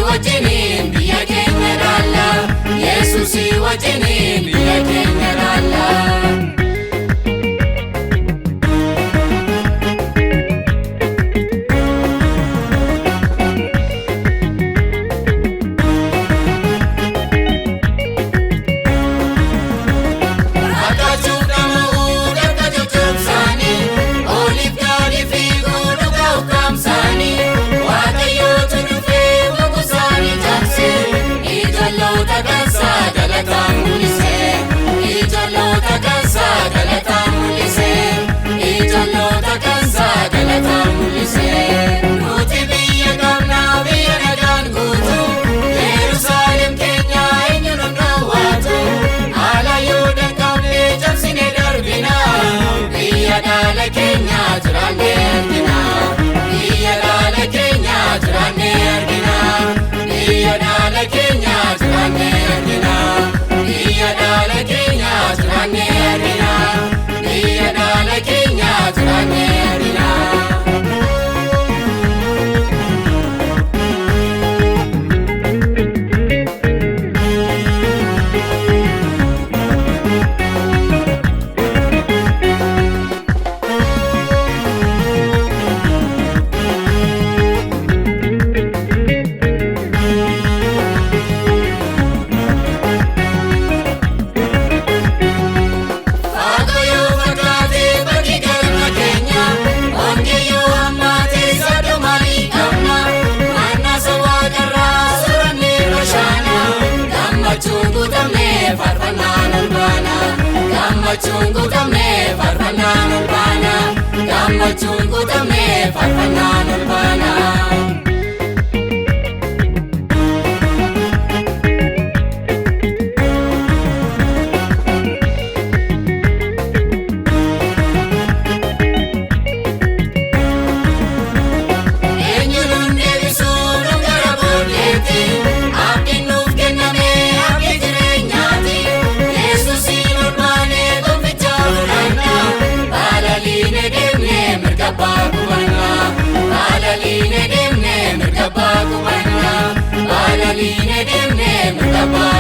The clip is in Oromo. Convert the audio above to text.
Wajjiniin biyya keenya dhaalla. Yesuusii wajjiniin biyya keenya dhaalla. Rakkachuuf dhama'uu dakka coccobsaanii, oliif gadi fiiguu dhugaa ukkaamsaanii, Waaqayyootu dhufee boqosaanii cabsee, ijolloota kansaa galataan mul'isee, ijolloota kansaa galataan mul'isee, ijolloota kansaa galataan mul'isee. Nuti biyya qabnaa, biyya nagaan guutuu, Yerusaalem keenya eenyu nu dhowwaatu? Haala yoo danqamne cabsine darbina, biyya dhaala keenya jiraannee argina. Biyya dhaala keenya jiraannee argina. Biyya dhaala keenya jiraannee argina. Biyya dhaala keenya jiraannee argina. Biyya dhaala keenya jiraannee argina. Faagoo yoo fakkaate bakki galma keenya, ongee yoo hammaate saduu maalii qabna? Naannasa waaqarraa soorannee bashaana, gammachuun guutamnee faarfannaan ol baana. Gammachuun guutamnee faarfannaan ol baana. Gammachuun guutamnee faarfannaan ol baana. Eenyu nuun deebisuu nu gara booddeetti? Abdiin nuuf kenname abdii jireenyaati. Yesuusiin ol baanee gonficha fudhanna. Balaliine deemnee mirga abbaa qubanna. Balaliine deemnee mirga abbaa qubanna. Balaliine deemnee mirga abbaa.